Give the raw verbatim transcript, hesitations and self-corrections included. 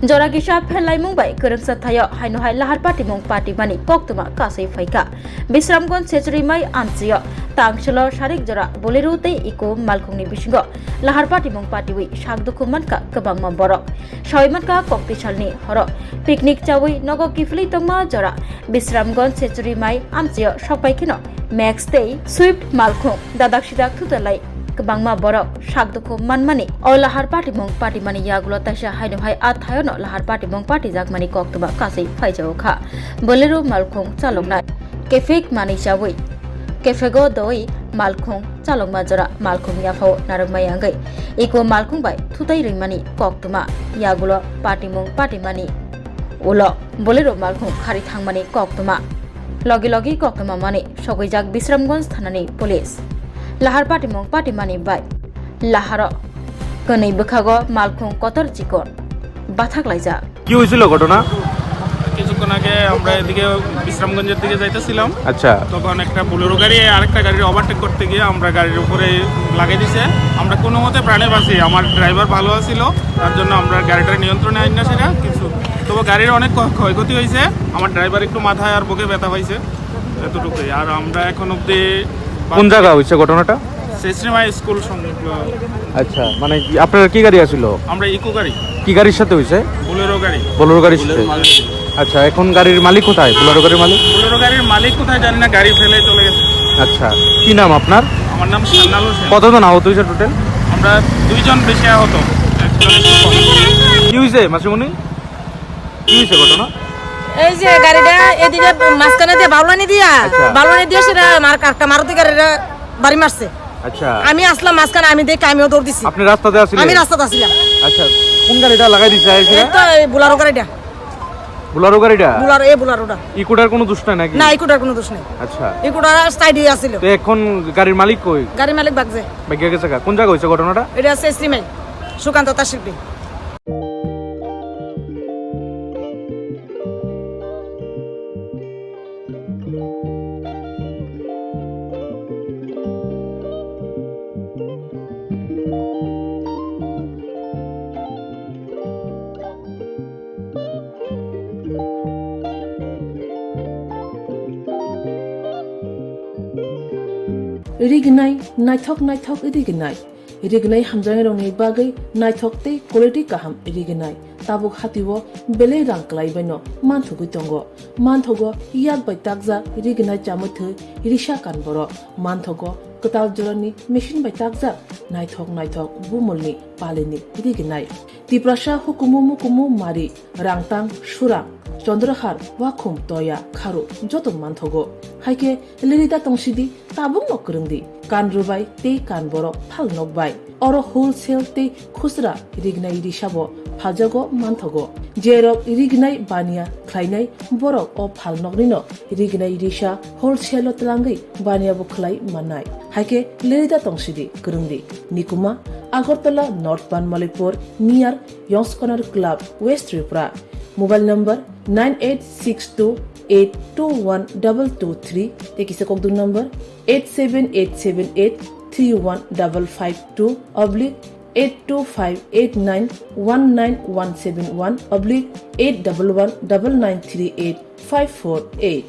Jora kisa pherlaimung bai kwrwngsa thaio haino hai lahar patimung patimani koktwma kasui phaikha. Bisramganj Sechurimai amchio tangselo sarik jora Bolero tei Eco malkhungni bisingo lahar patimung patiwi sak dukhu mankha kwbangma borok. Sawi mankha kokti salni horo picnic chawi nogo kiphilwi tongma jora Bisramganj Sechurimai amchio sokpai kheno Max tei Swift malkhung dadak sidak thutalai kwbangma borok sak dukhu manmani o lahar patimung patimani yagulo taisa haino hai a thaiono lahar patimung patijakmani koktwma kasui phaijago kha. Bolero malkhung chaloknai kephek manwi chawi kephego doi malkhung chalokma jora malkhung yaphao narwkma yangwi Eco malkhung bai thutai rwimani koktwma yagulo patimung patimani ulo Bolero malkhung khari thangmani koktwma. Logi logi koktwma mani sogwijak Bisramganj thanani police. Lahar patimung patimani bai laharo kwnwi bwkhago malkhung kotor chikon bathak laijak. কি হয়েছিল ঘটনা? কিছুক্ষণ আগে আমরা এদিকে বিশ্রামগঞ্জের দিকে যাইতেছিলাম। আচ্ছা। তখন একটা বোলেরো গাড়ি আরেকটা গাড়ির ওভারটেক করতে গিয়ে আমরা গাড়ির উপরে লাগিয়ে দিছে। আমরা কোনো মতে প্রাণে বাঁচি, আমার ড্রাইভার ভালো আছিল, তার জন্য আমরা গাড়িটা নিয়ন্ত্রণে আইন না সেটা কিছু, তবু গাড়ির অনেক ক্ষ-, ক্ষয়ক্ষতি হয়েছে। আমার ড্রাইভার একটু মাথায় আর বুকে ব্যথা পাইছে, এতটুকুই। আর আমরা এখন অবধি কোন জায়গা হয়েছে ঘটনাটা? শ্রীশ্রীমা স্কুল সংলগ্ন। আচ্ছা, মানে কি আপনারা কি গাড়ি আছিল? আমরা ইকো গাড়ি। কি গাড়ির সাথে হয়েছে? বোলেরো গাড়ি। বোলেরো গাড়ির সাথে। আচ্ছা, এখন গাড়ির মালিক কোথায়? বোলেরো গাড়ির মালিক? বোলেরো গাড়ির মালিক কোথায় জানি না, গাড়ি ফেলে চলে গেছে। আচ্ছা, কি নাম আপনার? আমার নাম সান্নাল হোসেন। কতজন আহত হয়েছে টোটাল? আমরা দুইজন বেশি আহত, একজন একটু কম। কি হয়েছে মাসিমণি? কি হয়েছে ঘটনা? এই যে গাড়িটা এদিকে মাঝখানে দিয়ে বাউলানি দিয়া, আচ্ছা। বাউলানি দিয়ে সেটা আমার একটা মারুতি গাড়িটা বাড়ি মারছে। আচ্ছা। আমি আসলাম মাঝখানে, আমি দেখে আমিও দৌড় দিছি। আপনি রাস্তাতে আছিলেন? আমি রাস্তাতে আছিলাম। আচ্ছা, কোন গাড়িটা লাগাই দিছে এই আইসে? তো এই বুলারো গাড়িটা। বুলারো গাড়িটা? বুলারো, এই বুলারোটা। ইকোটার কোনো দোষ নাই নাকি? না, ইকোটার কোনো দোষ নাই। আচ্ছা। ইকোটা সাইডে আছিল। তো এখন গাড়ির মালিক কই? গাড়ির মালিক বাগছে। বাগিয়া গেছে গা? কোন জায়গা হয়েছে ঘটনাটা? এটা আছে শ্রীমাই, সুকান্ত তার শিল্পী। Rignai, naithok naithok rignai. Rignai hamjaknairokni bagwi naithok tei quality kaham rignai. Tabuk hatio belai rang kwlai baino manthogwi tongo. Manthogo yak bai takjak rignai chamwi thwi risa kan borok. Manthogo kwtal jorani machine bai takjak naithok naithok bumulni palini rignai. Tiprasa hukumu mukumu mari, rangtang, surang, chondrohar, wakhum, toya, kharu joto manthogo. Haikhe lirida tongsidi, tabukno kwrwngdi. Kan rwbai tei kan borok phalnok bai. Oro wholesale tei khusra rignai risabo phaljago manthogo. Jerok rignai baniya khlainai borok o phalnoknino rignai risa wholesale-o twlangwi baniyabo khlai mannai. Haikhe lirida tongsidi, kwrwngdi. Nikuma, Agartala North Banmalipur, near Yongskonar Club, West Tripura. Mobile number nine eight six two eight two one double two three, tei kisa kokduk number eight seven eight seven eight three one double five two oblique eight two five eight nine one nine one seven one oblique eight double one double nine three eight five four eight.